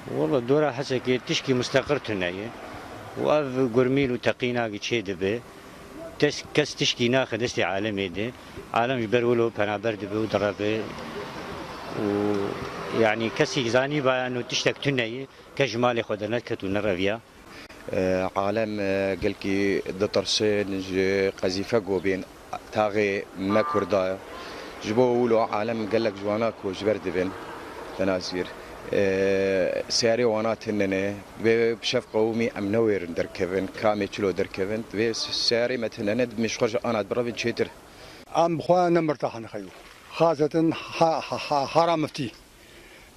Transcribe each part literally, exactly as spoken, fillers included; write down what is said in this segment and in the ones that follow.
Wala dora Hesekê tişkî musteqir tune ye û ev gurmîn û teqîna ki çê dibe, tes-, kes tişkî naxe destê alemê de. Alem ji ber wilo penaber dibe û direve û, yanî, kesî zanîbaya no tiştek tune ye, kes ji malê xwe dernet ket û nereviya. Alem, e, gelkî ditirsin ji qezîfe ku bên taxê me Kurda. Ji bo wilo alem gelek ji wana koçber dibin. Te nas kir. E, seyarê wana tune ne. Vê bi şev qewimî em newêrin derkevin. Kamê çilo derkevin. Vê seyarê me tune ne. Dibin ji xwe ji ana birevin çêtir. Em bi xwe ne mirtah in xeyo. Xasetin ha, ha, ha, hara miftî.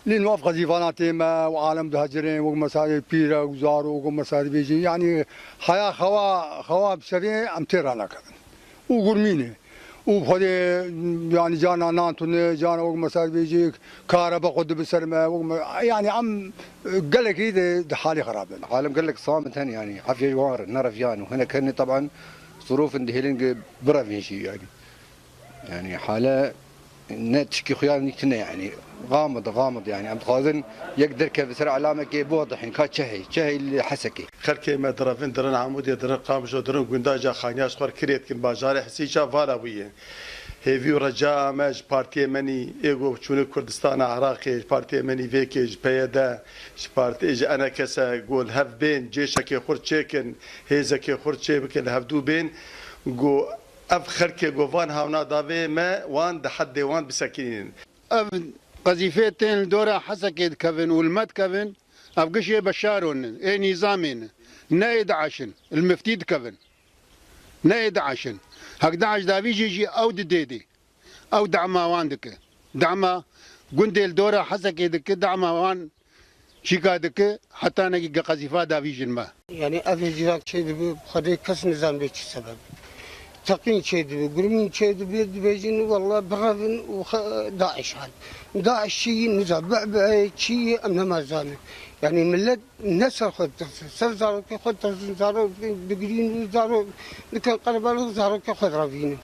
Lê niha ev qezîfana tê me û alem dihecirên wek mesalê pîrek û zarok û mesalê bêjî, yanî heya xewa, xewa bi serê em tê ranakevin. Û gurmînê. Û xwedê, yanî, cana nan tune, cana wek mesalê bêjî karebe xwe dibi ser me, wek me, yanî em gelekî di, di halê xerab in. Alem gelek samit hen, yanî, efyê wan re nereviyan û hinek hene, teban, zirûfin dihêlin ki birevin jî, yanî. Yanî hale ne tişkî xuya nî tune, yanî gamid, gamid, yanî em dixwazin yek derkeve ser elamekê biwadihîn ka çi hey, çi hey li Hesekê. Xelkê me direvin, dirin Amûdê, dirin Qamjo, dirin gunda ca xaniya ji xwe kirê dikin, bajarê Hesîça vala bûye. Hêvî û reca me ji partiyê me nî, ê go çûne Kurdistana Iraqê, ji partiyê me nî vêkê, ji P Y D, ji partiyê, ji E N K S, go li hev bên, cêşekê xurt çêkin, hêzekê xurt çê bikin, li hevdû bên, go Ev xelkê ku van hawna davê me, wan di heddê wan bisekinînin. Ev qezîfê tên li dora Hesekê dikevin û li me dikevin, ev gişê Beşaron in, ê nîzamê ne, ne ê DAIŞ in, li miftî dikevin. Ne ê DAIŞ in. Hek DAIŞ davî jî jî ew di dê dê. Ew dema wan dike. Dema gundê li dora Hesekê dike, dema wan çîka dike, heta nekî qezîfa davîjin me. Yanî ev hêcîrak çê dibe, Xwedê kes nizanibê çi sebeb. Teqîn çê dibe, gurmîn çê dibe, dibêjin, "Walla birevin û xe-, DAIŞ hat." DAIŞ çi yî niza, be, be, çi yî em nema zanin. Yanî millet ne ser xwe ditirsin, ser zarokê xwe ditirsin, zarok digirîn û zarok dikin qerebalix, zarokê xwe direvînin.